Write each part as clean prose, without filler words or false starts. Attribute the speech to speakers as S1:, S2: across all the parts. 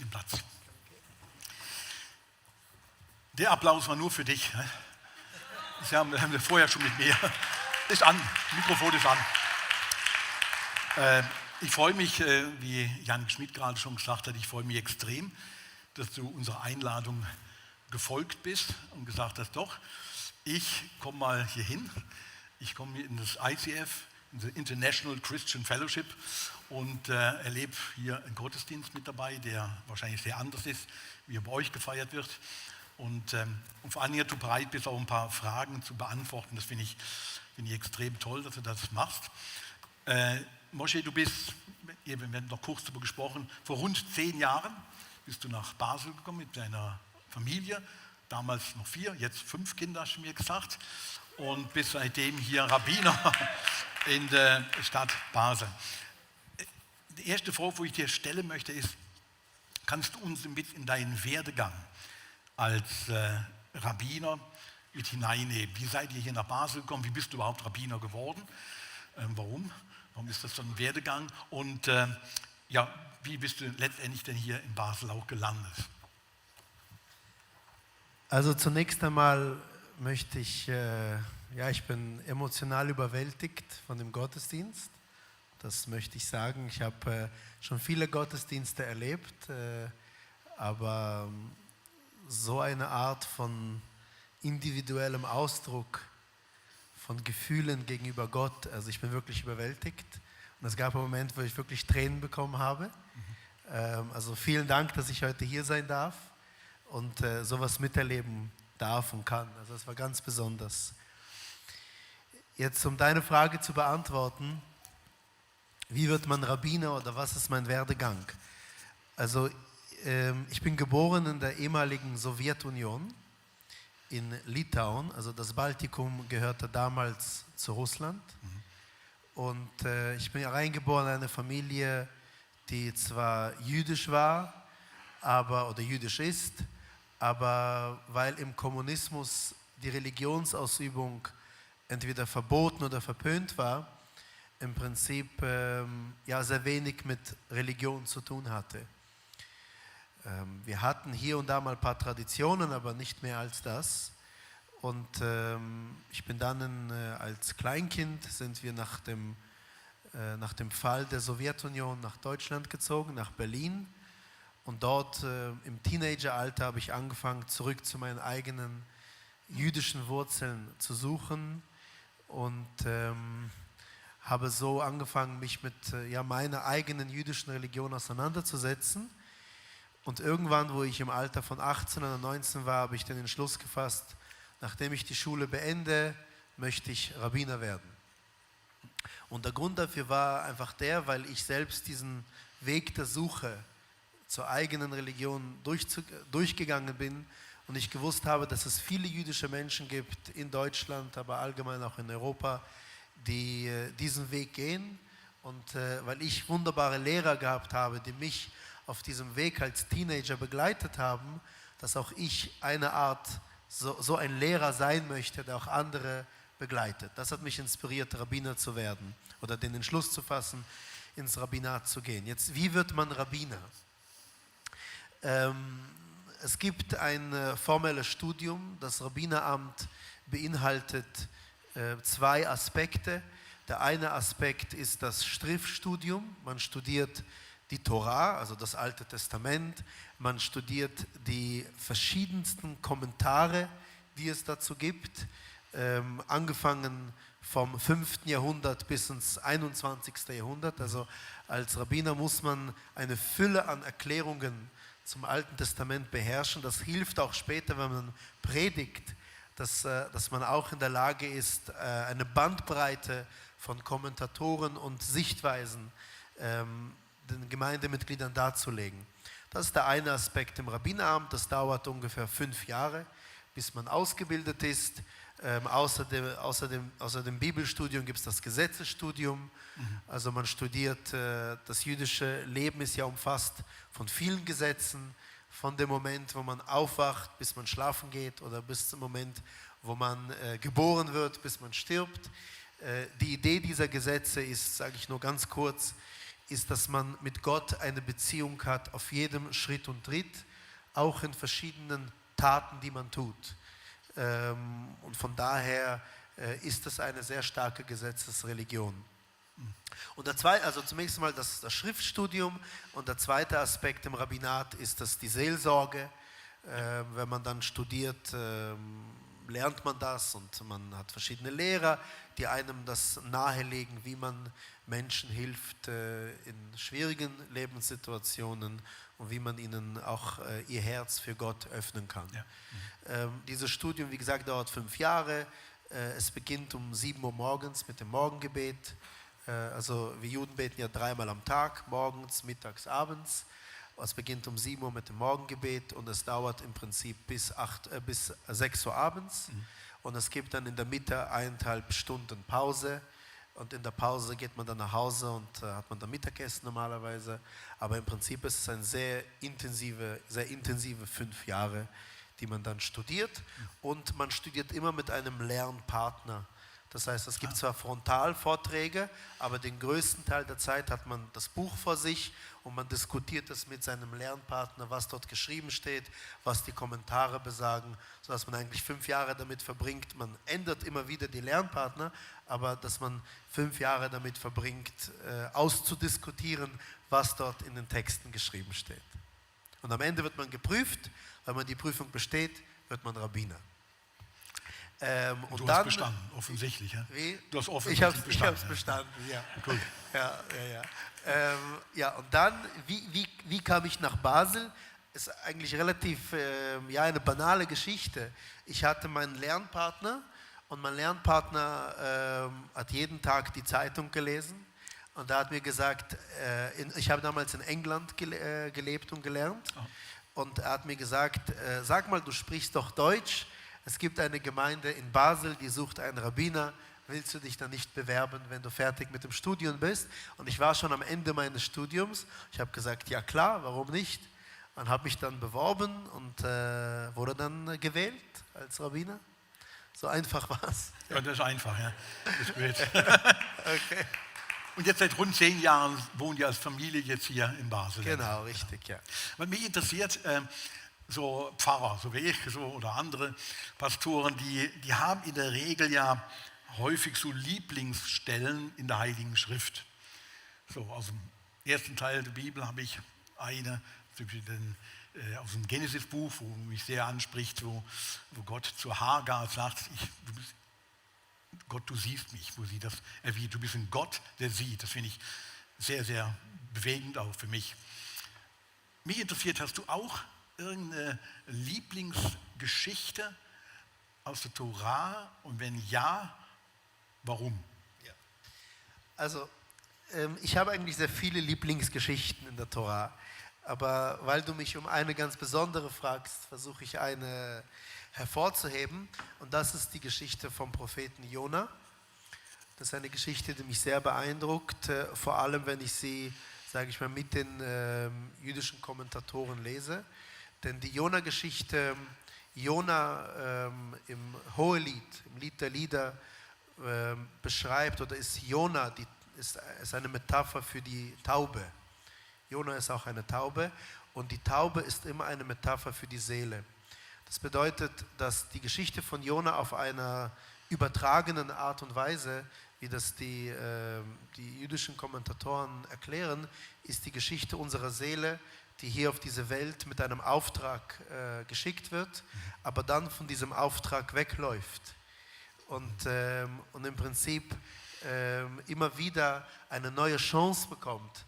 S1: den Platz. Der Applaus war nur für dich. Das haben wir vorher schon mit mir. Ist an, Mikrofon ist an. Ich freue mich, wie Jan Schmidt gerade schon gesagt hat, ich freue mich extrem, dass du unserer Einladung gefolgt bist und gesagt hast, doch, ich komme mal hier hin. Ich komme in das ICF, in das International Christian Fellowship und erlebe hier einen Gottesdienst mit dabei, der wahrscheinlich sehr anders ist, wie er bei euch gefeiert wird. Und vor allem, dass du bereit bist, auch ein paar Fragen zu beantworten. Das finde ich extrem toll, dass du das machst. Moshe, du bist, wir haben noch kurz darüber gesprochen, vor rund 10 Jahren bist du nach Basel gekommen mit deiner Familie. Damals noch 4, jetzt 5 Kinder, hast du mir gesagt. Und bist seitdem hier Rabbiner in der Stadt Basel. Die erste Frage, die ich dir stellen möchte, ist, kannst du uns mit in deinen Werdegang als Rabbiner mit hineinnehmen? Wie seid ihr hier nach Basel gekommen? Wie bist du überhaupt Rabbiner geworden? Warum? Warum ist das so ein Werdegang? Und wie bist du letztendlich denn hier in Basel auch gelandet?
S2: Also zunächst einmal möchte ich, ich bin emotional überwältigt von dem Gottesdienst. Das möchte ich sagen. Ich habe schon viele Gottesdienste erlebt, aber so eine Art von individuellem Ausdruck von Gefühlen gegenüber Gott, also ich bin wirklich überwältigt. Und es gab einen Moment, wo ich wirklich Tränen bekommen habe. Also vielen Dank, dass ich heute hier sein darf und sowas miterleben darf und kann. Also es war ganz besonders. Jetzt, um deine Frage zu beantworten, wie wird man Rabbiner oder was ist mein Werdegang? Also ich bin geboren in der ehemaligen Sowjetunion in Litauen, also das Baltikum gehörte damals zu Russland. Und ich bin reingeboren in eine Familie, die zwar jüdisch war, oder jüdisch ist, aber weil im Kommunismus die Religionsausübung entweder verboten oder verpönt war, im Prinzip sehr wenig mit Religion zu tun hatte. Wir hatten hier und da mal ein paar Traditionen, aber nicht mehr als das. Und ich bin dann als Kleinkind, sind wir nach dem Fall der Sowjetunion nach Deutschland gezogen, nach Berlin. Und dort im Teenageralter habe ich angefangen, zurück zu meinen eigenen jüdischen Wurzeln zu suchen und habe so angefangen, mich mit meiner eigenen jüdischen Religion auseinanderzusetzen. Und irgendwann, wo ich im Alter von 18 oder 19 war, habe ich den Entschluss gefasst, nachdem ich die Schule beende, möchte ich Rabbiner werden. Und der Grund dafür war einfach weil ich selbst diesen Weg der Suche zur eigenen Religion durchgegangen bin und ich gewusst habe, dass es viele jüdische Menschen gibt in Deutschland, aber allgemein auch in Europa, die diesen Weg gehen. Und weil ich wunderbare Lehrer gehabt habe, die mich auf diesem Weg als Teenager begleitet haben, dass auch ich eine Art, so ein Lehrer sein möchte, der auch andere begleitet. Das hat mich inspiriert, Rabbiner zu werden oder den Entschluss zu fassen, ins Rabbinat zu gehen. Jetzt, wie wird man Rabbiner? Es gibt ein formelles Studium. Das Rabbineramt beinhaltet 2 Aspekte. Der eine Aspekt ist das Schriftstudium. Man studiert die Torah, also das Alte Testament. Man studiert die verschiedensten Kommentare, die es dazu gibt, angefangen vom 5. Jahrhundert bis ins 21. Jahrhundert. Also als Rabbiner muss man eine Fülle an Erklärungen zum Alten Testament beherrschen. Das hilft auch später, wenn man predigt, dass man auch in der Lage ist, eine Bandbreite von Kommentatoren und Sichtweisen den Gemeindemitgliedern darzulegen. Das ist der eine Aspekt im Rabbineramt. Das dauert ungefähr 5 Jahre, bis man ausgebildet ist. Außer dem Bibelstudium gibt es das Gesetzesstudium. Also man studiert, das jüdische Leben ist ja umfasst von vielen Gesetzen, von dem Moment, wo man aufwacht, bis man schlafen geht oder bis zum Moment, wo man geboren wird, bis man stirbt. Die Idee dieser Gesetze ist, sage ich nur ganz kurz, ist, dass man mit Gott eine Beziehung hat auf jedem Schritt und Tritt, auch in verschiedenen Taten, die man tut. Und von daher ist es eine sehr starke Gesetzesreligion. Und also zunächst mal das Schriftstudium, und der zweite Aspekt im Rabbinat ist das die Seelsorge. Wenn man dann studiert, lernt man das, und man hat verschiedene Lehrer, die einem das nahelegen, wie man Menschen hilft in schwierigen Lebenssituationen und wie man ihnen auch ihr Herz für Gott öffnen kann. Ja. Dieses Studium, wie gesagt, dauert 5 Jahre. Es beginnt um 7 Uhr morgens mit dem Morgengebet. Also wir Juden beten ja 3-mal am Tag, morgens, mittags, abends. Es beginnt um 7 Uhr mit dem Morgengebet und es dauert im Prinzip bis 6 Uhr abends. Und es gibt dann in der Mitte 1,5 Stunden Pause. Und in der Pause geht man dann nach Hause und hat man dann Mittagessen normalerweise. Aber im Prinzip ist es eine sehr intensive 5 Jahre, die man dann studiert. Und man studiert immer mit einem Lernpartner. Das heißt, es gibt zwar Frontalvorträge, aber den größten Teil der Zeit hat man das Buch vor sich und man diskutiert es mit seinem Lernpartner, was dort geschrieben steht, was die Kommentare besagen, sodass man eigentlich 5 Jahre damit verbringt. Man ändert immer wieder die Lernpartner, aber dass man 5 Jahre damit verbringt, auszudiskutieren, was dort in den Texten geschrieben steht. Und am Ende wird man geprüft. Wenn man die Prüfung besteht, wird man Rabbiner.
S1: Und du hast bestanden, offensichtlich. Ja?
S2: Wie?
S1: Du hast offensichtlich bestanden.
S2: Ich habe es bestanden, ja.
S1: Cool.
S2: Ja, und dann, wie kam ich nach Basel? Ist eigentlich relativ eine banale Geschichte. Ich hatte meinen Lernpartner und mein Lernpartner hat jeden Tag die Zeitung gelesen. Und er hat mir gesagt, ich habe damals in England gelebt und gelernt. Oh. Und er hat mir gesagt, sag mal, du sprichst doch Deutsch. Es gibt eine Gemeinde in Basel, die sucht einen Rabbiner. Willst du dich dann nicht bewerben, wenn du fertig mit dem Studium bist? Und ich war schon am Ende meines Studiums. Ich habe gesagt, ja klar, warum nicht? Und habe mich dann beworben und wurde dann gewählt als Rabbiner. So einfach war es.
S1: Ja, das ist einfach, ja. Das ist gut.
S2: Okay.
S1: Und jetzt seit rund 10 Jahren wohnt ihr als Familie jetzt hier in Basel.
S2: Genau, richtig, ja.
S1: Was mich interessiert, so Pfarrer, so wie ich, so, oder andere Pastoren, die haben in der Regel ja häufig so Lieblingsstellen in der Heiligen Schrift. So aus dem ersten Teil der Bibel habe ich eine, aus dem Genesis-Buch, wo mich sehr anspricht, wo Gott zu Hagar sagt, Gott, du siehst mich, wo sie das erwidert, du bist ein Gott, der sieht. Das finde ich sehr, sehr bewegend auch für mich. Mich interessiert, hast du auch irgendeine Lieblingsgeschichte aus der Torah? Und wenn ja, warum?
S2: Ja. Also, ich habe eigentlich sehr viele Lieblingsgeschichten in der Torah. Aber weil du mich um eine ganz besondere fragst, versuche ich eine hervorzuheben. Und das ist die Geschichte vom Propheten Jona. Das ist eine Geschichte, die mich sehr beeindruckt, vor allem wenn ich sie, sage ich mal, mit den jüdischen Kommentatoren lese. Denn die Jona-Geschichte, Jona im Hohelied, im Lied der Lieder, beschreibt, oder ist Jona, ist eine Metapher für die Taube. Jona ist auch eine Taube und die Taube ist immer eine Metapher für die Seele. Das bedeutet, dass die Geschichte von Jona auf einer übertragenen Art und Weise, wie das die jüdischen Kommentatoren erklären, ist die Geschichte unserer Seele, die hier auf diese Welt mit einem Auftrag geschickt wird, aber dann von diesem Auftrag wegläuft und im Prinzip immer wieder eine neue Chance bekommt,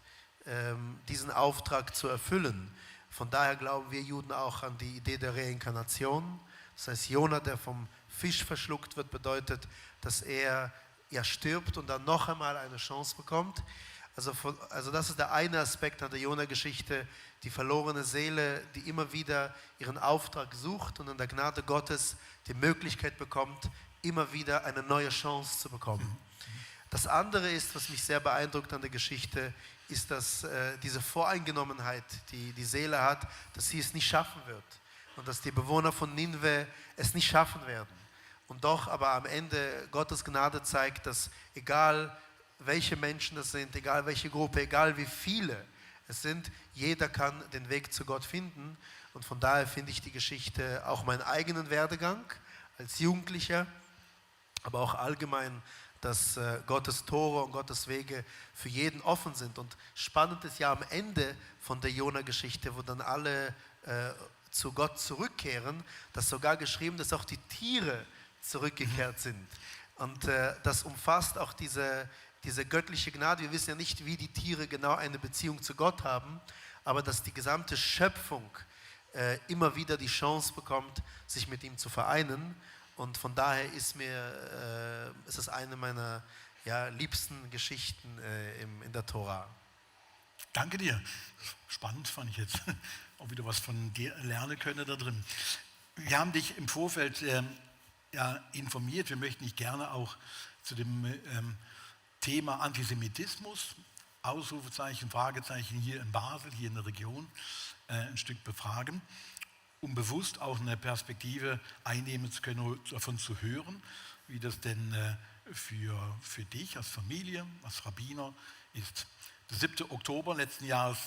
S2: diesen Auftrag zu erfüllen. Von daher glauben wir Juden auch an die Idee der Reinkarnation. Das heißt, Jona, der vom Fisch verschluckt wird, bedeutet, dass er ja stirbt und dann noch einmal eine Chance bekommt. Also das ist der eine Aspekt an der Jona-Geschichte, die verlorene Seele, die immer wieder ihren Auftrag sucht und in der Gnade Gottes die Möglichkeit bekommt, immer wieder eine neue Chance zu bekommen. Das andere ist, was mich sehr beeindruckt an der Geschichte, ist, dass diese Voreingenommenheit, die die Seele hat, dass sie es nicht schaffen wird und dass die Bewohner von Nineve es nicht schaffen werden. Und doch aber am Ende Gottes Gnade zeigt, dass egal welche Menschen das sind, egal welche Gruppe, egal wie viele es sind, jeder kann den Weg zu Gott finden. Und von daher finde ich die Geschichte, auch meinen eigenen Werdegang als Jugendlicher, aber auch allgemein, dass Gottes Tore und Gottes Wege für jeden offen sind. Und spannend ist ja am Ende von der Jona-Geschichte, wo dann alle zu Gott zurückkehren, dass sogar geschrieben, dass auch die Tiere zurückgekehrt sind. Und das umfasst auch diese göttliche Gnade. Wir wissen ja nicht, wie die Tiere genau eine Beziehung zu Gott haben, aber dass die gesamte Schöpfung immer wieder die Chance bekommt, sich mit ihm zu vereinen. Und von daher ist es eine meiner liebsten Geschichten in der Tora.
S1: Danke dir. Spannend fand ich jetzt. Auch wieder was von dir lernen können da drin. Wir haben dich im Vorfeld informiert. Wir möchten dich gerne auch zu dem Thema Antisemitismus, Ausrufezeichen, Fragezeichen hier in Basel, hier in der Region, ein Stück befragen, um bewusst auch eine Perspektive einnehmen zu können, davon zu hören, wie das denn für dich als Familie, als Rabbiner ist. Der 7. Oktober letzten Jahres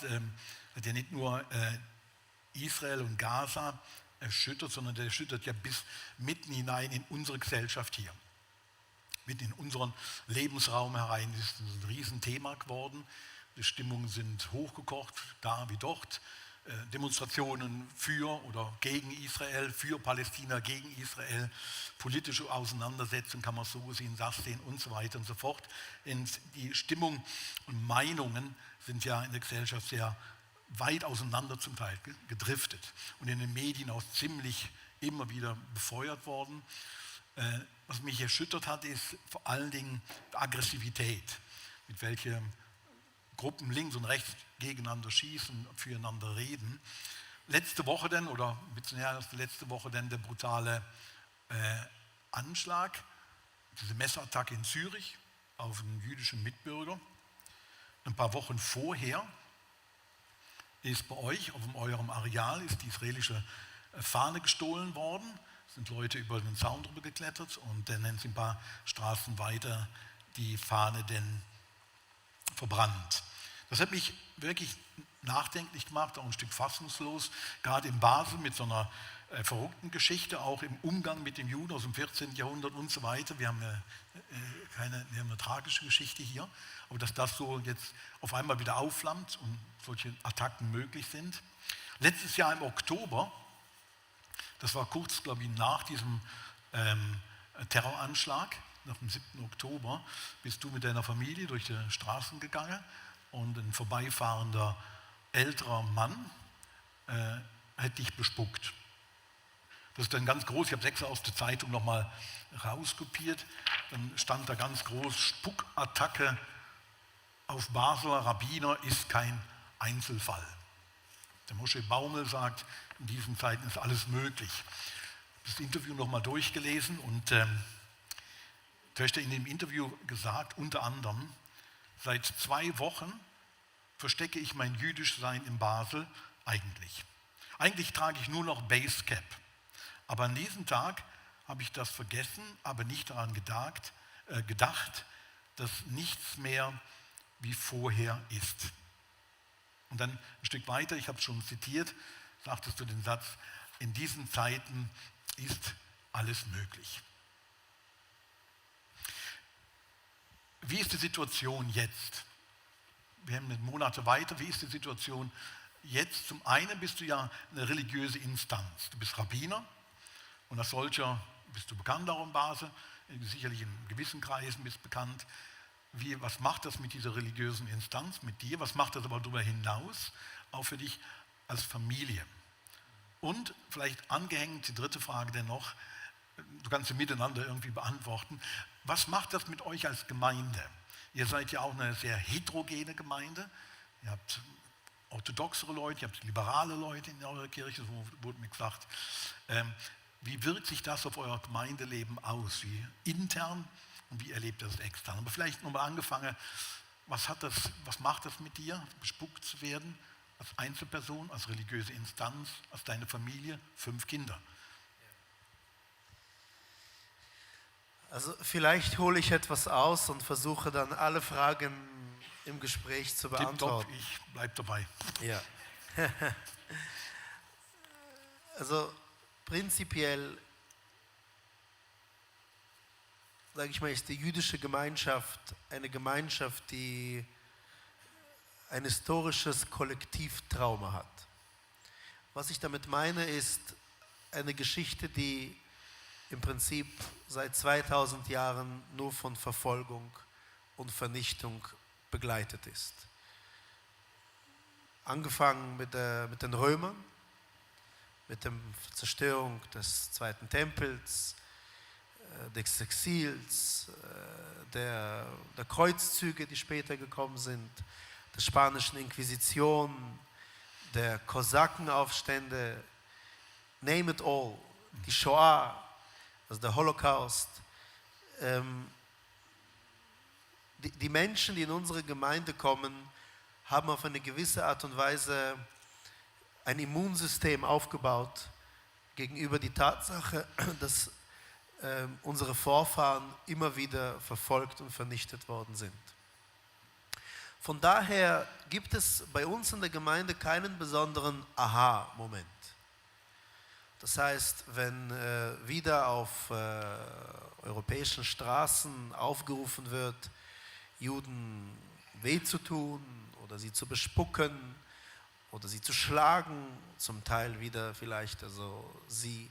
S1: hat ja nicht nur Israel und Gaza erschüttert, sondern der erschüttert ja bis mitten hinein in unsere Gesellschaft hier. Mitten in unseren Lebensraum herein ist ein Riesenthema geworden. Die Stimmungen sind hochgekocht, da wie dort. Demonstrationen für oder gegen Israel, für Palästina, gegen Israel, politische Auseinandersetzungen, kann man so sehen, das sehen und so weiter und so fort. Und die Stimmung und Meinungen sind ja in der Gesellschaft sehr weit auseinander zum Teil gedriftet und in den Medien auch ziemlich immer wieder befeuert worden. Was mich erschüttert hat, ist vor allen Dingen die Aggressivität, mit welcher Gruppen links und rechts gegeneinander schießen, füreinander reden. Letzte Woche dann, oder beziehungsweise letzte Woche dann der brutale Anschlag, diese Messerattacke in Zürich auf einen jüdischen Mitbürger. Ein paar Wochen vorher ist bei euch, auf eurem Areal, ist die israelische Fahne gestohlen worden. Es sind Leute über den Zaun drüber geklettert und dann sind ein paar Straßen weiter die Fahne denn verbrannt. Das hat mich wirklich nachdenklich gemacht, auch ein Stück fassungslos, gerade in Basel mit so einer verrückten Geschichte, auch im Umgang mit den Juden aus dem 14. Jahrhundert und so weiter. Wir haben eine tragische Geschichte hier, aber dass das so jetzt auf einmal wieder aufflammt und solche Attacken möglich sind. Letztes Jahr im Oktober, das war kurz, glaube ich, nach diesem Terroranschlag, nach dem 7. Oktober, bist du mit deiner Familie durch die Straßen gegangen und ein vorbeifahrender älterer Mann hat dich bespuckt. Das ist dann ganz groß, ich habe es extra aus der Zeitung nochmal rauskopiert, dann stand da ganz groß, Spuckattacke auf Basler Rabbiner ist kein Einzelfall. Der Moshe Baumel sagt, in diesen Zeiten ist alles möglich. Ich habe das Interview nochmal durchgelesen und du hast in dem Interview gesagt, unter anderem, seit 2 Wochen verstecke ich mein Jüdischsein in Basel eigentlich. Eigentlich trage ich nur noch Basecap. Aber an diesem Tag habe ich das vergessen, aber nicht daran gedacht, dass nichts mehr wie vorher ist. Und dann ein Stück weiter, ich habe es schon zitiert, sagtest du den Satz, in diesen Zeiten ist alles möglich. Wie ist die Situation jetzt? Wir haben Monate weiter, wie ist die Situation jetzt? Zum einen bist du ja eine religiöse Instanz. Du bist Rabbiner und als solcher bist du bekannt auch in Basel, sicherlich in gewissen Kreisen bist bekannt. Was macht das mit dieser religiösen Instanz, mit dir? Was macht das aber darüber hinaus, auch für dich als Familie? Und vielleicht angehängt, die dritte Frage dennoch, du kannst sie miteinander irgendwie beantworten. Was macht das mit euch als Gemeinde? Ihr seid ja auch eine sehr heterogene Gemeinde. Ihr habt orthodoxere Leute, ihr habt liberale Leute in eurer Kirche, so wurde mir gesagt. Wie wirkt sich das auf euer Gemeindeleben aus? Wie intern und wie erlebt ihr das extern? Aber vielleicht nochmal angefangen, was macht das mit dir, bespuckt zu werden, als Einzelperson, als religiöse Instanz, als deine Familie, 5 Kinder?
S2: Also vielleicht hole ich etwas aus und versuche dann alle Fragen im Gespräch zu
S1: Tipptopp,
S2: beantworten.
S1: ich bleibe dabei.
S2: Ja. Also prinzipiell, sage ich mal, ist die jüdische Gemeinschaft eine Gemeinschaft, die ein historisches Kollektivtrauma hat. Was ich damit meine, ist eine Geschichte, die im Prinzip seit 2000 Jahren nur von Verfolgung und Vernichtung begleitet ist. Angefangen mit den Römern, mit der Zerstörung des Zweiten Tempels, des Exils, der Kreuzzüge, die später gekommen sind, der spanischen Inquisition, der Kosakenaufstände, name it all, die Shoah, also der Holocaust. Die Menschen, die in unsere Gemeinde kommen, haben auf eine gewisse Art und Weise ein Immunsystem aufgebaut gegenüber die Tatsache, dass unsere Vorfahren immer wieder verfolgt und vernichtet worden sind. Von daher gibt es bei uns in der Gemeinde keinen besonderen Aha-Moment. Das heißt, wenn wieder auf europäischen Straßen aufgerufen wird, Juden weh zu tun oder sie zu bespucken oder sie zu schlagen, zum Teil wieder vielleicht also sie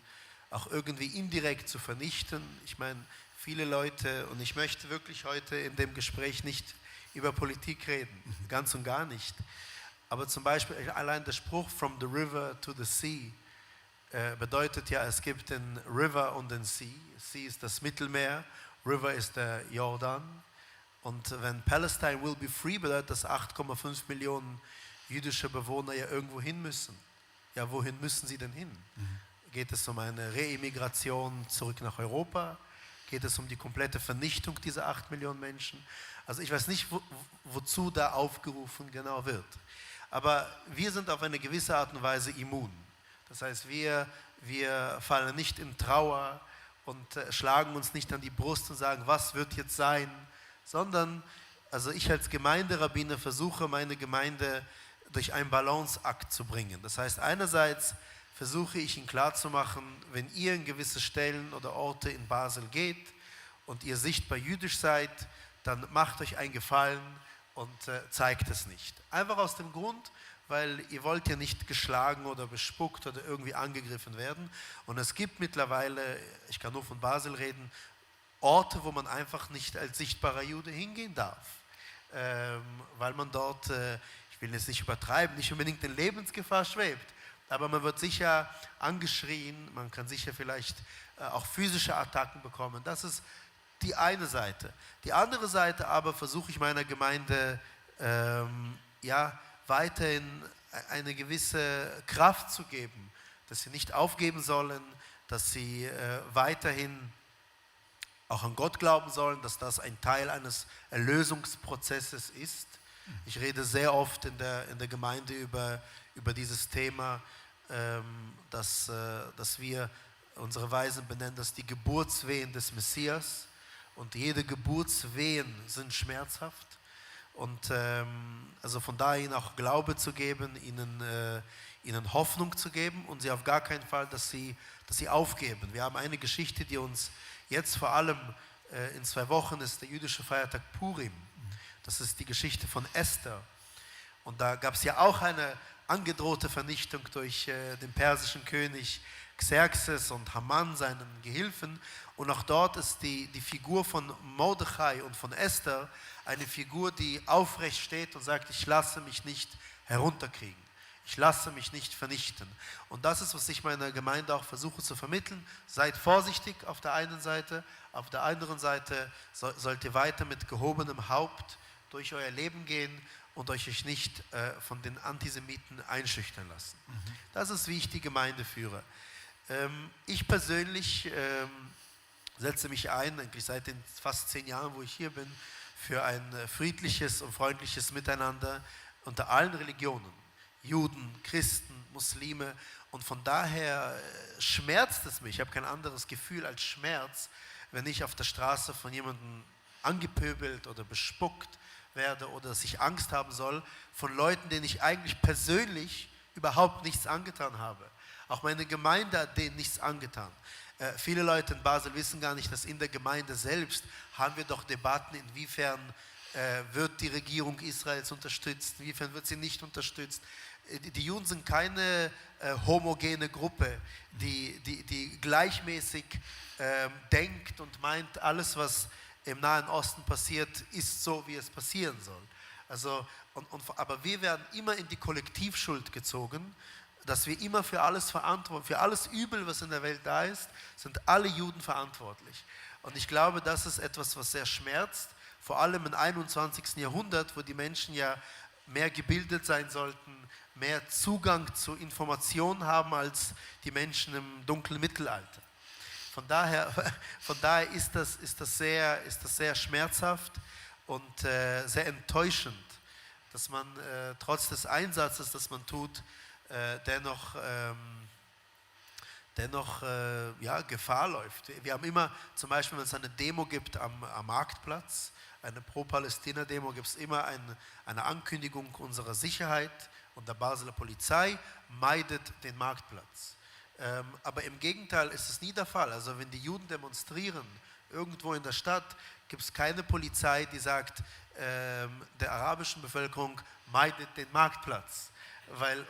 S2: auch irgendwie indirekt zu vernichten. Ich meine, viele Leute, und ich möchte wirklich heute in dem Gespräch nicht über Politik reden, ganz und gar nicht. Aber zum Beispiel allein der Spruch "From the river to the sea" bedeutet ja, es gibt den River und den Sea. Sea ist das Mittelmeer, River ist der Jordan. Und wenn Palestine will be free, bedeutet das 8,5 Millionen jüdische Bewohner ja irgendwo hin müssen. Ja, wohin müssen sie denn hin? Geht es um eine Reimmigration zurück nach Europa? Geht es um die komplette Vernichtung dieser 8 Millionen Menschen? Also ich weiß nicht, wozu da aufgerufen genau wird. Aber wir sind auf eine gewisse Art und Weise immun. Das heißt, wir fallen nicht in Trauer und schlagen uns nicht an die Brust und sagen, was wird jetzt sein? Sondern, also ich als Gemeinderabbiner versuche, meine Gemeinde durch einen Balanceakt zu bringen. Das heißt, einerseits versuche ich Ihnen klarzumachen, wenn ihr in gewisse Stellen oder Orte in Basel geht und ihr sichtbar jüdisch seid, dann macht euch einen Gefallen und zeigt es nicht. Einfach aus dem Grund, weil ihr wollt ja nicht geschlagen oder bespuckt oder irgendwie angegriffen werden. Und es gibt mittlerweile, ich kann nur von Basel reden, Orte, wo man einfach nicht als sichtbarer Jude hingehen darf. Weil man dort, ich will jetzt nicht übertreiben, nicht unbedingt in Lebensgefahr schwebt. Aber man wird sicher angeschrien, man kann sicher vielleicht auch physische Attacken bekommen. Das ist die eine Seite. Die andere Seite aber versuche ich meiner Gemeinde weiterhin eine gewisse Kraft zu geben, dass sie nicht aufgeben sollen, dass sie weiterhin auch an Gott glauben sollen, dass das ein Teil eines Erlösungsprozesses ist. Ich rede sehr oft in der Gemeinde über dieses Thema, dass wir unsere Weisen benennen, dass die Geburtswehen des Messias und jede Geburtswehen sind schmerzhaft. Und also von daher ihnen auch Glaube zu geben, ihnen Hoffnung zu geben und sie auf gar keinen Fall, dass sie aufgeben. Wir haben eine Geschichte, die uns jetzt vor allem in 2 Wochen ist der jüdische Feiertag Purim. Das ist die Geschichte von Esther. Und da gab es ja auch eine angedrohte Vernichtung durch den persischen König Xerxes und Haman, seinen Gehilfen. Und auch dort ist die Figur von Mordechai und von Esther eine Figur, die aufrecht steht und sagt, ich lasse mich nicht herunterkriegen. Ich lasse mich nicht vernichten. Und das ist, was ich meiner Gemeinde auch versuche zu vermitteln. Seid vorsichtig auf der einen Seite, auf der anderen Seite sollt ihr weiter mit gehobenem Haupt durch euer Leben gehen und euch nicht von den Antisemiten einschüchtern lassen. Das ist, wie ich die Gemeinde führe. Ich persönlich setze mich ein, eigentlich seit den fast 10 Jahren, wo ich hier bin, für ein friedliches und freundliches Miteinander unter allen Religionen. Juden, Christen, Muslime. Und von daher schmerzt es mich, ich habe kein anderes Gefühl als Schmerz, wenn ich auf der Straße von jemandem angepöbelt oder bespuckt werde oder dass ich Angst haben soll von Leuten, denen ich eigentlich persönlich überhaupt nichts angetan habe. Auch meine Gemeinde hat denen nichts angetan. Viele Leute in Basel wissen gar nicht, dass in der Gemeinde selbst haben wir doch Debatten, inwiefern wird die Regierung Israels unterstützt, inwiefern wird sie nicht unterstützt. Die Juden sind keine homogene Gruppe, die gleichmäßig denkt und meint, alles, was im Nahen Osten passiert, ist so, wie es passieren soll. Also, aber wir werden immer in die Kollektivschuld gezogen, dass wir immer für alles verantwortlich, für alles Übel, was in der Welt da ist, sind alle Juden verantwortlich. Und ich glaube, das ist etwas, was sehr schmerzt, vor allem im 21. Jahrhundert, wo die Menschen ja mehr gebildet sein sollten, mehr Zugang zu Informationen haben als die Menschen im dunklen Mittelalter. Von daher ist das sehr schmerzhaft und sehr enttäuschend, dass man trotz des Einsatzes, das man tut, dennoch Gefahr läuft. Wir haben immer, zum Beispiel, wenn es eine Demo gibt am Marktplatz, eine Pro-Palästina-Demo, gibt es immer eine Ankündigung unserer Sicherheit und der Basler Polizei, meidet den Marktplatz. Aber im Gegenteil ist es nie der Fall. Also wenn die Juden demonstrieren, irgendwo in der Stadt, gibt es keine Polizei, die sagt, der arabischen Bevölkerung meidet den Marktplatz. Weil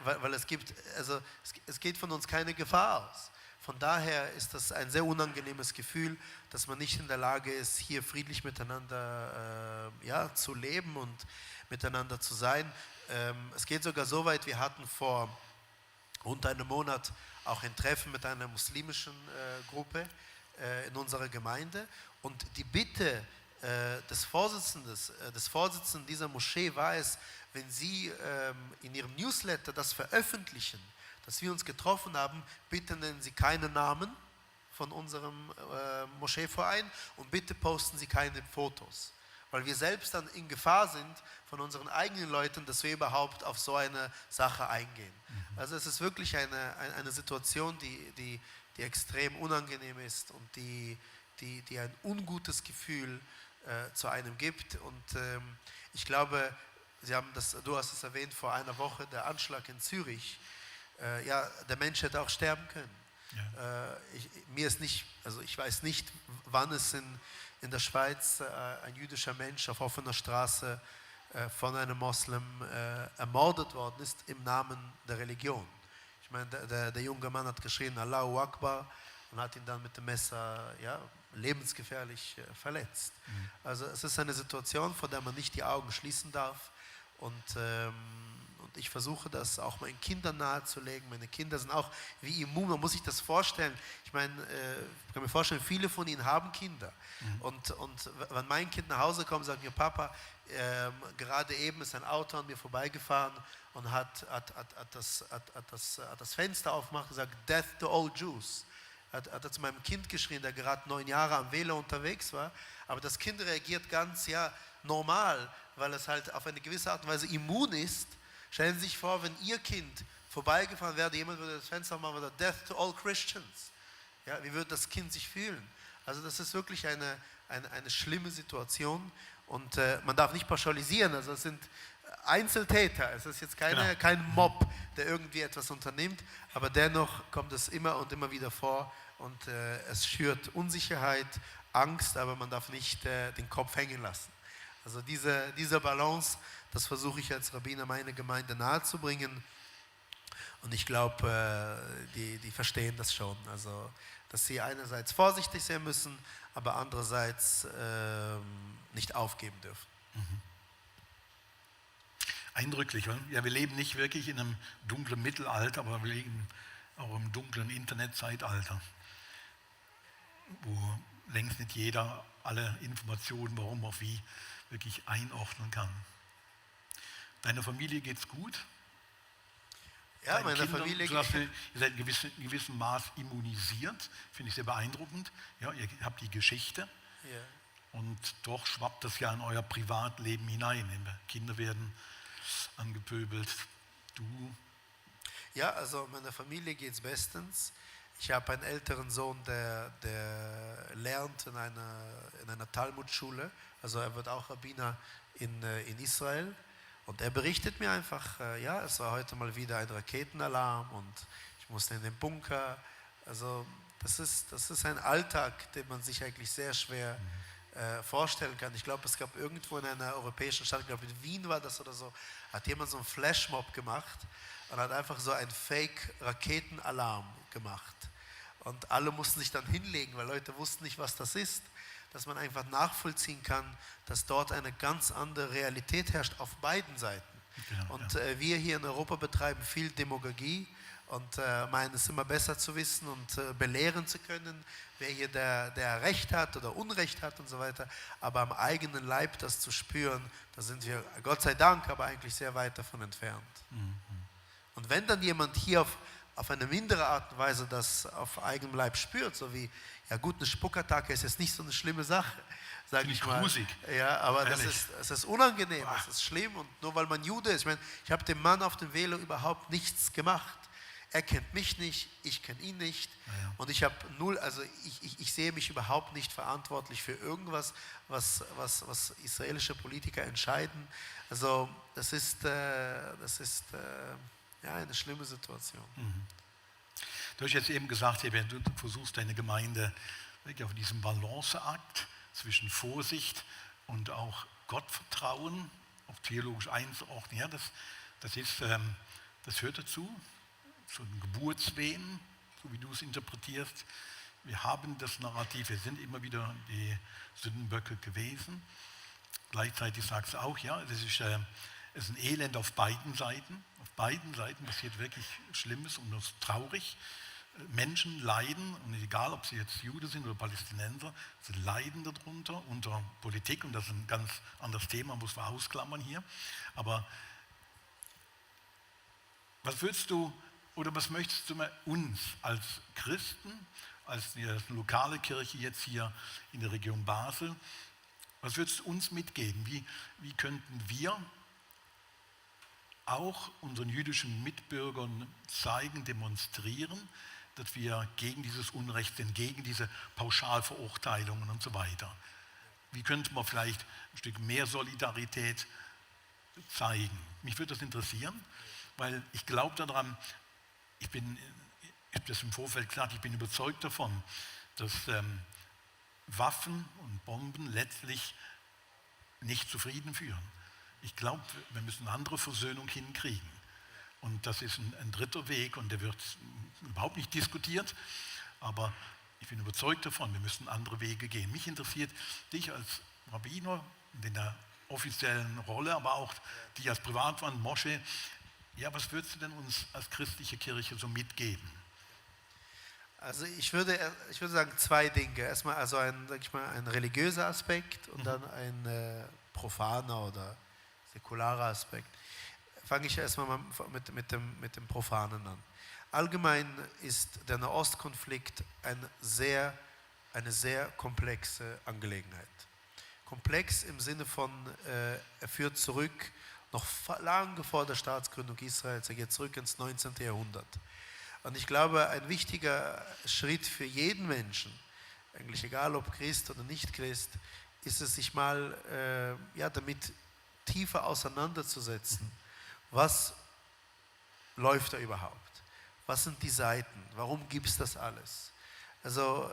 S2: es geht von uns keine Gefahr aus. Von daher ist das ein sehr unangenehmes Gefühl, dass man nicht in der Lage ist, hier friedlich miteinander zu leben und miteinander zu sein. Es geht sogar so weit, wir hatten vor rund einem Monat auch ein Treffen mit einer muslimischen Gruppe in unserer Gemeinde. Und die Bitte des Vorsitzenden dieser Moschee war es, wenn Sie in Ihrem Newsletter das veröffentlichen, dass wir uns getroffen haben, bitte nennen Sie keine Namen von unserem Moscheeverein und bitte posten Sie keine Fotos. Weil wir selbst dann in Gefahr sind von unseren eigenen Leuten, dass wir überhaupt auf so eine Sache eingehen. Also es ist wirklich eine Situation, die extrem unangenehm ist und die ein ungutes Gefühl zu einem gibt. Und ich glaube, du hast es erwähnt, vor einer Woche, der Anschlag in Zürich, der Mensch hätte auch sterben können. Ja. Ich weiß nicht, wann es in der Schweiz ein jüdischer Mensch auf offener Straße von einem Moslem ermordet worden ist im Namen der Religion. Ich meine, der junge Mann hat geschrien, Allahu Akbar, und hat ihn dann mit dem Messer lebensgefährlich verletzt. Mhm. Also es ist eine Situation, vor der man nicht die Augen schließen darf. Und ich versuche das auch meinen Kindern nahezulegen. Meine Kinder sind auch wie immun, man muss sich das vorstellen. Ich meine, ich kann mir vorstellen, viele von ihnen haben Kinder. Mhm. Und wenn mein Kind nach Hause kommt, sagt mir, Papa, gerade eben ist ein Auto an mir vorbeigefahren und hat das Fenster aufgemacht und gesagt, Death to all Jews. Hat zu meinem Kind geschrien, der gerade 9 Jahre am Velo unterwegs war. Aber das Kind reagiert ganz normal, weil es halt auf eine gewisse Art und Weise immun ist. Stellen Sie sich vor, wenn Ihr Kind vorbeigefahren wäre, jemand würde das Fenster machen, würde Death to all Christians. Ja, wie würde das Kind sich fühlen? Also das ist wirklich eine schlimme Situation und man darf nicht pauschalisieren. Also es sind Einzeltäter, es ist jetzt kein Mob, der irgendwie etwas unternimmt, aber dennoch kommt es immer und immer wieder vor und es schürt Unsicherheit, Angst, aber man darf nicht den Kopf hängen lassen. Also diese Balance, das versuche ich als Rabbiner meiner Gemeinde nahezubringen. Und ich glaube, die verstehen das schon. Also, dass sie einerseits vorsichtig sein müssen, aber andererseits nicht aufgeben dürfen.
S1: Mhm. Eindrücklich, oder? Ja, wir leben nicht wirklich in einem dunklen Mittelalter, aber wir leben auch im dunklen Internetzeitalter, wo längst nicht jeder alle Informationen, warum auch wie, wirklich einordnen kann. Deiner Familie geht's gut?
S2: Ja, meiner Familie
S1: geht es gut. Ihr seid in gewissem Maß immunisiert, finde ich sehr beeindruckend. Ja, ihr habt die Geschichte und doch schwappt das ja in euer Privatleben hinein. Kinder werden angepöbelt. Du?
S2: Ja, also meiner Familie geht es bestens. Ich habe einen älteren Sohn, der lernt in einer Talmudschule, also er wird auch Rabbiner in Israel. Und er berichtet mir einfach, ja, es war heute mal wieder ein Raketenalarm und ich musste in den Bunker. Also das ist ein Alltag, den man sich eigentlich sehr schwer vorstellen kann. Ich glaube, es gab irgendwo in einer europäischen Stadt, ich glaube in Wien war das oder so, hat jemand so einen Flashmob gemacht und hat einfach so einen Fake-Raketenalarm gemacht. Und alle mussten sich dann hinlegen, weil Leute wussten nicht, was das ist. Dass man einfach nachvollziehen kann, dass dort eine ganz andere Realität herrscht auf beiden Seiten. Genau, und wir hier in Europa betreiben viel Demagogie und meinen es immer besser zu wissen und belehren zu können, wer hier der Recht hat oder Unrecht hat und so weiter. Aber am eigenen Leib das zu spüren, da sind wir Gott sei Dank aber eigentlich sehr weit davon entfernt. Mhm. Und wenn dann jemand hier auf eine mindere Art und Weise das auf eigenem Leib spürt, so wie, ja gut, eine Spuckattacke ist jetzt nicht so eine schlimme Sache, sage ich mal.
S1: Grusig.
S2: Ja, aber es ist unangenehm, es ist schlimm und nur weil man Jude ist, ich habe dem Mann auf dem Velo überhaupt nichts gemacht. Er kennt mich nicht, ich kenne ihn nicht und ich habe ich sehe mich überhaupt nicht verantwortlich für irgendwas, was israelische Politiker entscheiden. Also das ist eine schlimme Situation.
S1: Mhm. Du hast jetzt eben gesagt, du versuchst deine Gemeinde wirklich auf diesem Balanceakt zwischen Vorsicht und auch Gottvertrauen, auch theologisch einzuordnen. Ja, das hört dazu, zu den Geburtswehen, so wie du es interpretierst. Wir haben das Narrativ, wir sind immer wieder die Sündenböcke gewesen. Gleichzeitig sagst du auch, ja, es ist ein Elend auf beiden Seiten. Auf beiden Seiten passiert wirklich Schlimmes und das ist traurig. Menschen leiden, und egal ob sie jetzt Juden sind oder Palästinenser, sie leiden darunter, unter Politik, und das ist ein ganz anderes Thema, muss man ausklammern hier. Aber was würdest du oder was möchtest du uns als Christen, als die lokale Kirche jetzt hier in der Region Basel, was würdest du uns mitgeben? Wie könnten wir auch unseren jüdischen Mitbürgern zeigen, demonstrieren, dass wir gegen dieses Unrecht sind, gegen diese Pauschalverurteilungen und so weiter? Wie könnte man vielleicht ein Stück mehr Solidarität zeigen? Mich würde das interessieren, weil ich glaube daran, ich habe das im Vorfeld gesagt, ich bin überzeugt davon, dass Waffen und Bomben letztlich nicht zu Frieden führen. Ich glaube, wir müssen eine andere Versöhnung hinkriegen. Und das ist ein dritter Weg und der wird überhaupt nicht diskutiert. Aber ich bin überzeugt davon, wir müssen andere Wege gehen. Mich interessiert dich als Rabbiner in der offiziellen Rolle, aber auch dich als Privatmann, Mosche. Ja, was würdest du denn uns als christliche Kirche so mitgeben?
S2: Also ich würde sagen zwei Dinge. Erstmal also ein religiöser Aspekt und dann ein profaner oder säkularer Aspekt. Fange ich erstmal mit dem Profanen an. Allgemein ist der Nahostkonflikt eine sehr komplexe Angelegenheit. Komplex im Sinne von, er führt zurück, noch lange vor der Staatsgründung Israels, er geht zurück ins 19. Jahrhundert. Und ich glaube, ein wichtiger Schritt für jeden Menschen, eigentlich egal ob Christ oder nicht Christ, ist es, sich mal damit tiefer auseinanderzusetzen. Was läuft da überhaupt? Was sind die Seiten? Warum gibt es das alles? Also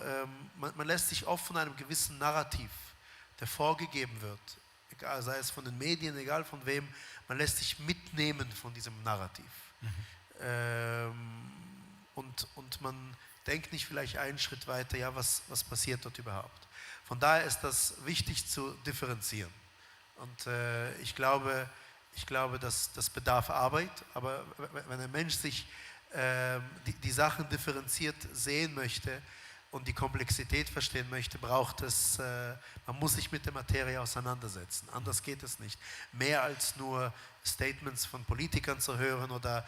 S2: man lässt sich oft von einem gewissen Narrativ, der vorgegeben wird, egal, sei es von den Medien, egal von wem, man lässt sich mitnehmen von diesem Narrativ. Und man denkt nicht vielleicht einen Schritt weiter, ja, was passiert dort überhaupt? Von daher ist das wichtig zu differenzieren. Und ich glaube, das bedarf Arbeit, aber wenn ein Mensch sich die Sachen differenziert sehen möchte und die Komplexität verstehen möchte, man muss sich mit der Materie auseinandersetzen. Anders geht es nicht. Mehr als nur Statements von Politikern zu hören oder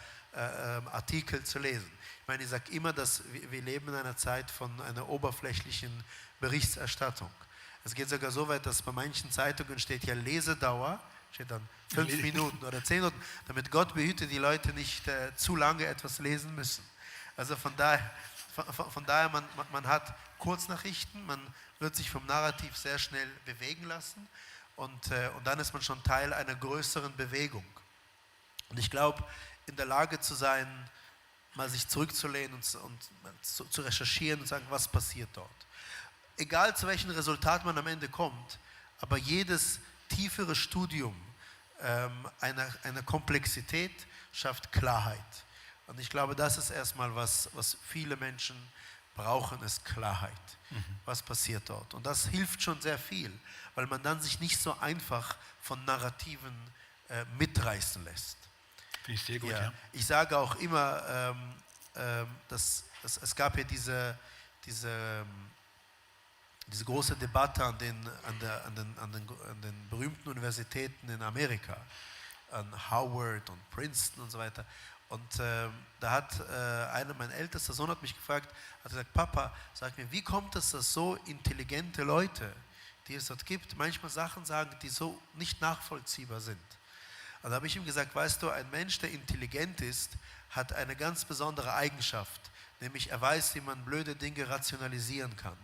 S2: Artikel zu lesen. Ich meine, ich sage immer, dass wir leben in einer Zeit von einer oberflächlichen Berichterstattung. Es geht sogar so weit, dass bei manchen Zeitungen steht ja Lesedauer, steht dann 5 Minuten oder 10 Minuten, damit Gott behüte, die Leute nicht zu lange etwas lesen müssen. Also von von daher, man hat Kurznachrichten, man wird sich vom Narrativ sehr schnell bewegen lassen und dann ist man schon Teil einer größeren Bewegung. Und ich glaube, in der Lage zu sein, mal sich zurückzulehnen und zu recherchieren und sagen, was passiert dort. Egal zu welchem Resultat man am Ende kommt, aber jedes tiefere Studium einer Komplexität schafft Klarheit. Und ich glaube, das ist erstmal was viele Menschen brauchen, ist Klarheit. Was passiert dort? Und das hilft schon sehr viel, weil man dann sich nicht so einfach von Narrativen mitreißen lässt.
S1: Finde ich sehr gut, ja.
S2: Ich sage auch immer, dass es gab ja diese große Debatte an den berühmten Universitäten in Amerika, an Howard und Princeton und so weiter. Und da hat mein ältester Sohn hat mich gefragt, hat gesagt, Papa, sag mir, wie kommt es, dass so intelligente Leute, die es dort gibt, manchmal Sachen sagen, die so nicht nachvollziehbar sind? Und da habe ich ihm gesagt, weißt du, ein Mensch, der intelligent ist, hat eine ganz besondere Eigenschaft, nämlich er weiß, wie man blöde Dinge rationalisieren kann.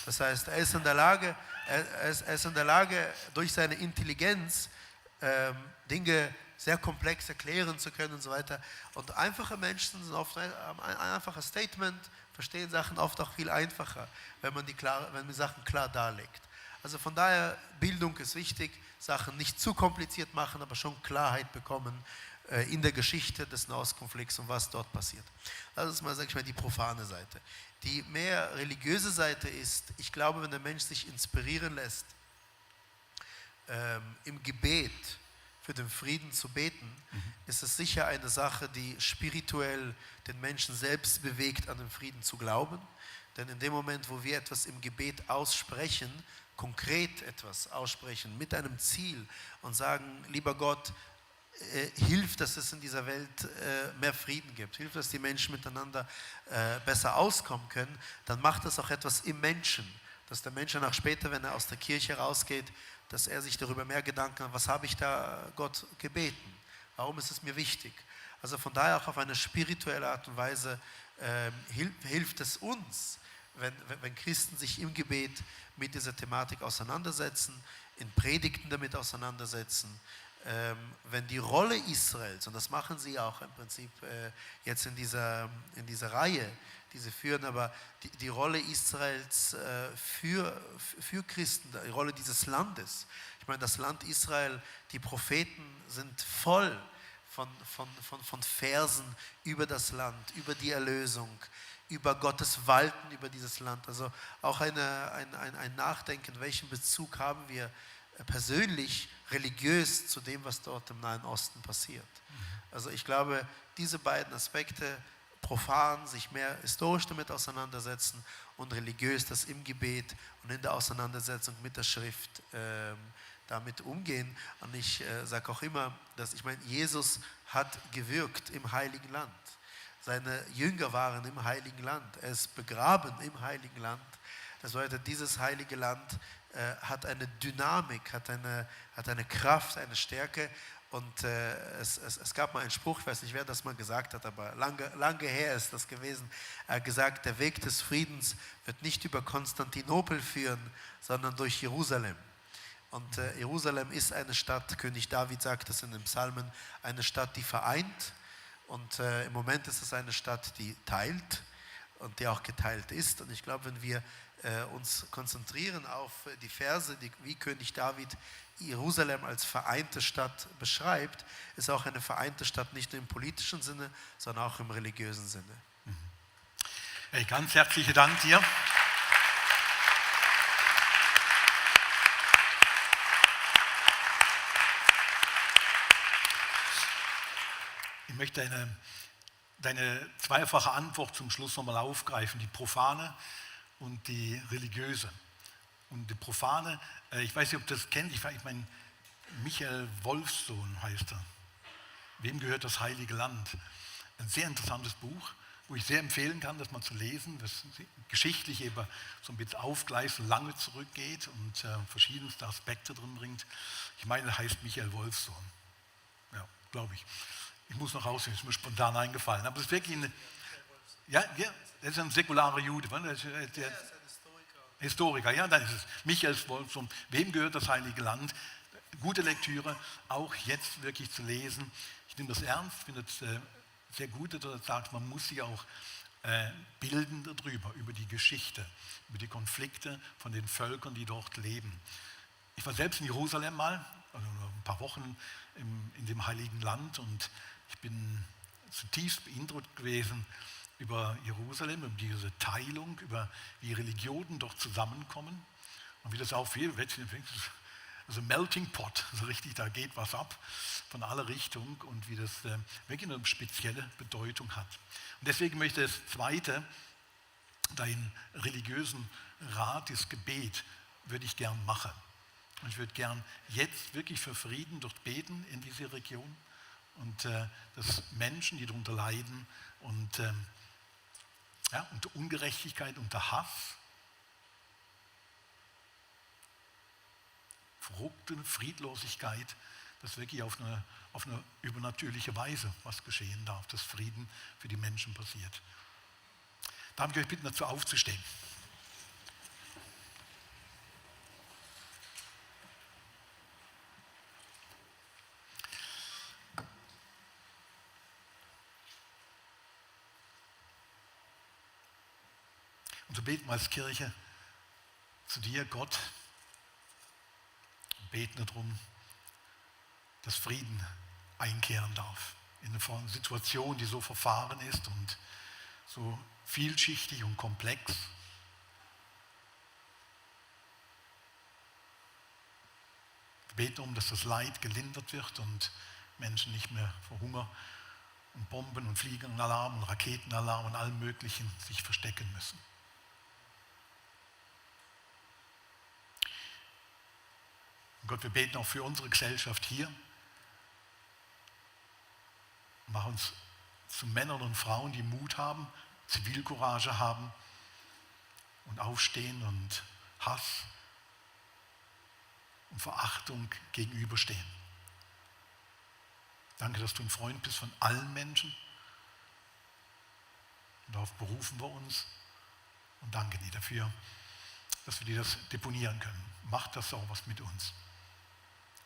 S2: Das heißt, er ist in der Lage, durch seine Intelligenz Dinge sehr komplex erklären zu können und so weiter. Und einfache Menschen sind oft ein einfaches Statement, verstehen Sachen oft auch viel einfacher, wenn man die Sachen klar darlegt. Also von daher, Bildung ist wichtig, Sachen nicht zu kompliziert machen, aber schon Klarheit bekommen in der Geschichte des Nahostkonflikts und was dort passiert. Das ist mal, sag ich mal, die profane Seite. Die mehr religiöse Seite ist, ich glaube, wenn der Mensch sich inspirieren lässt, im Gebet für den Frieden zu beten, ist es sicher eine Sache, die spirituell den Menschen selbst bewegt, an den Frieden zu glauben. Denn in dem Moment, wo wir etwas im Gebet aussprechen, konkret etwas aussprechen, mit einem Ziel und sagen, lieber Gott, hilf, dass es in dieser Welt mehr Frieden gibt, hilf, dass die Menschen miteinander besser auskommen können, dann macht das auch etwas im Menschen, dass der Mensch danach später, wenn er aus der Kirche rausgeht, dass er sich darüber mehr Gedanken hat, was habe ich da Gott gebeten, warum ist es mir wichtig. Also von daher auch auf eine spirituelle Art und Weise hilft es uns, wenn Christen sich im Gebet mit dieser Thematik auseinandersetzen, in Predigten damit auseinandersetzen, wenn die Rolle Israels, und das machen sie auch im Prinzip jetzt in dieser Reihe, die sie führen, aber die Rolle Israels für Christen, die Rolle dieses Landes. Ich meine, das Land Israel, die Propheten sind voll von Versen über das Land, über die Erlösung, über Gottes Walten über dieses Land. Also auch ein Nachdenken, welchen Bezug haben wir persönlich, religiös zu dem, was dort im Nahen Osten passiert. Also ich glaube, diese beiden Aspekte, profan, sich mehr historisch damit auseinandersetzen und religiös das im Gebet und in der Auseinandersetzung mit der Schrift damit umgehen. Und ich sage auch immer, dass ich meine, Jesus hat gewirkt im Heiligen Land. Seine Jünger waren im Heiligen Land. Er ist begraben im Heiligen Land. Das bedeutet, dieses heilige Land hat eine Dynamik, hat eine Kraft, eine Stärke. Und es gab mal einen Spruch, ich weiß nicht, wer das mal gesagt hat, aber lange her ist das gewesen. Er hat gesagt, der Weg des Friedens wird nicht über Konstantinopel führen, sondern durch Jerusalem. Und Jerusalem ist eine Stadt, König David sagt das in den Psalmen, eine Stadt, die vereint. Und im Moment ist es eine Stadt, die teilt und die auch geteilt ist. Und ich glaube, wenn wir uns konzentrieren auf die Verse, wie König David Jerusalem als vereinte Stadt beschreibt, ist auch eine vereinte Stadt nicht nur im politischen Sinne, sondern auch im religiösen Sinne.
S1: Hey, ganz herzlichen Dank dir. Ich möchte deine zweifache Antwort zum Schluss nochmal aufgreifen, die profane und die religiöse. Und die profane, ich weiß nicht, ob du das kennt, ich meine, Michael Wolfsohn heißt er. Wem gehört das Heilige Land? Ein sehr interessantes Buch, wo ich sehr empfehlen kann, das mal zu lesen, das geschichtlich eben so ein bisschen aufgleist, so lange zurückgeht und verschiedenste Aspekte drin bringt. Ich meine, er heißt Michael Wolfsohn. Ja, glaube ich. Ich muss noch rausfinden, ist mir spontan eingefallen. Aber es ist wirklich Ja, das ist ein säkularer Jude. Historiker, ja, dann ist es Michael Wolfson. Wem gehört das Heilige Land? Gute Lektüre, auch jetzt wirklich zu lesen. Ich nehme das ernst, finde es sehr gut, dass er sagt, man muss sich auch bilden darüber, über die Geschichte, über die Konflikte von den Völkern, die dort leben. Ich war selbst in Jerusalem mal, also ein paar Wochen in dem Heiligen Land, und ich bin zutiefst beeindruckt gewesen über Jerusalem, über diese Teilung, über wie Religionen dort zusammenkommen und wie das auch viel, also Melting Pot, so richtig, da geht was ab von aller Richtung, und wie das wirklich eine spezielle Bedeutung hat. Und deswegen möchte ich das Zweite, deinen religiösen Rat, das Gebet, würde ich gern machen. Und ich würde gern jetzt wirklich für Frieden dort beten in dieser Region, und dass Menschen, die darunter leiden und unter Ungerechtigkeit, unter Hass, verrückte Friedlosigkeit, dass wirklich auf eine übernatürliche Weise was geschehen darf, dass Frieden für die Menschen passiert. Darf ich euch bitten, dazu aufzustehen? Und so beten wir als Kirche zu dir, Gott, und beten darum, dass Frieden einkehren darf in eine Situation, die so verfahren ist und so vielschichtig und komplex. Wir beten darum, dass das Leid gelindert wird und Menschen nicht mehr vor Hunger und Bomben und Fliegenalarm und Raketenalarm und allem Möglichen sich verstecken müssen. Und Gott, wir beten auch für unsere Gesellschaft hier. Mach uns zu Männern und Frauen, die Mut haben, Zivilcourage haben und aufstehen und Hass und Verachtung gegenüberstehen. Danke, dass du ein Freund bist von allen Menschen. Und darauf berufen wir uns. Und danke dir dafür, dass wir dir das deponieren können. Mach das auch was mit uns.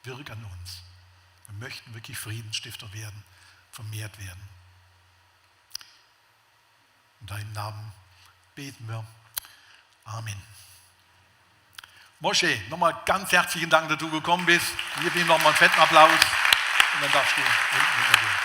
S1: Wirk an uns. Wir möchten wirklich Friedensstifter werden, vermehrt werden. In deinem Namen beten wir. Amen. Moshe, nochmal ganz herzlichen Dank, dass du gekommen bist. Gib ihm nochmal einen fetten Applaus und dann darfst du unten runtergehen.